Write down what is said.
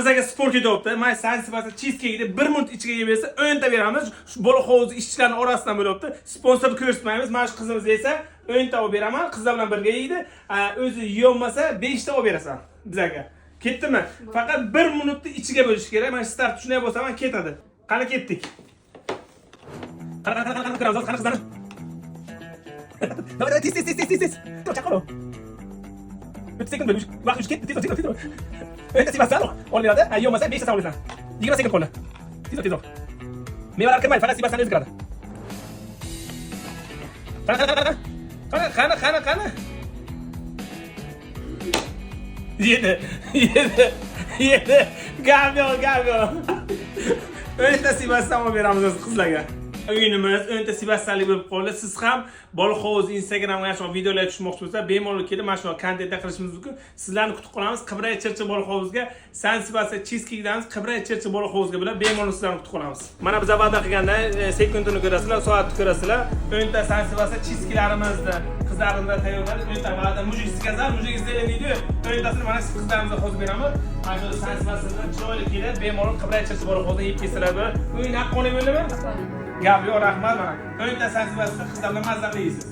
Bizga spor ketyapti. Mana San Sebastian cheesecake 1 minut ichiga yeb bersa, 10 ta beramiz. Shu baliq hovuzi ishchilarning orasidan bo'lyapti. Sponsor ko'rsatmaymiz. Mana shu qizimiz esa 10 ta olib beraman. Qizlar bilan birga yeydi. O'zi yeyolmasa 5 ta olib berasan bizga. Ketdimi? Faqat 1 minutni ichiga bo'lishi kerak. Mana start shunday bo'lsa ham ketadi. Qani ketdik. Qani, qani, qani, qani, ko'ramiz, qani qizlarni. Давай, давай, tez, tez, tez, tez, tez, tez. Chaqir. 30 sekund bo'ldi. Vaqt uchib ketdi. Tezroq, tezroq, tezroq. O'nta Sebastian olib beradi. Ha, yo'q bo'lmasa 5 ta savol berasan. 20 sekund qoldi. Tezroq, tezroq. Mevalar kirmaydi, faqat Sebastian o'zi kiradi. Qani, qani, qani, qani. Qani, qani, qani. Yedi, yedi, yedi. Gap yo'q, gap yo'q. 10 ta Sebastian olib beramiz o'zi qizlarga. O'yinimiz 10 ta Sebastianlik bo'lib qoldi. Siz ham Baliq hovuz Instagramga shu videolar tushmoqchi bo'lsa, bemalol kelib mana shu kontentda qilishimiz mumkin. Sizlarni kutib qolamiz. Qibray Chirchiq baliq hovuzga, San Sebastian cheesecake'damiz. Qibray Chirchiq baliq hovuzga bilan bemalol sizlarni kutib qolamiz. Mana biz va'da qilganda sekundini ko'rasizlar, soatni ko'rasizlar. 10 ta San Sebastian cheesecake'larimizni qizlarimiz tayyorladi. 10 ta va'da мужик сказал, мужик сделал deydi. 10 tasini mana siz qizlarimizga hozir beraman. Mana shu San Sebastiandan chiroyli kelib, bemalol Qibray Chirchiq baliq hovuzdan yeb ketsalar bo'ladi. O'yin haqqoniy bo'ldimi? Gap yo'q, rahmat mana. 10 ta San Sebastian qizlar bilan mazza qilib yeysiz.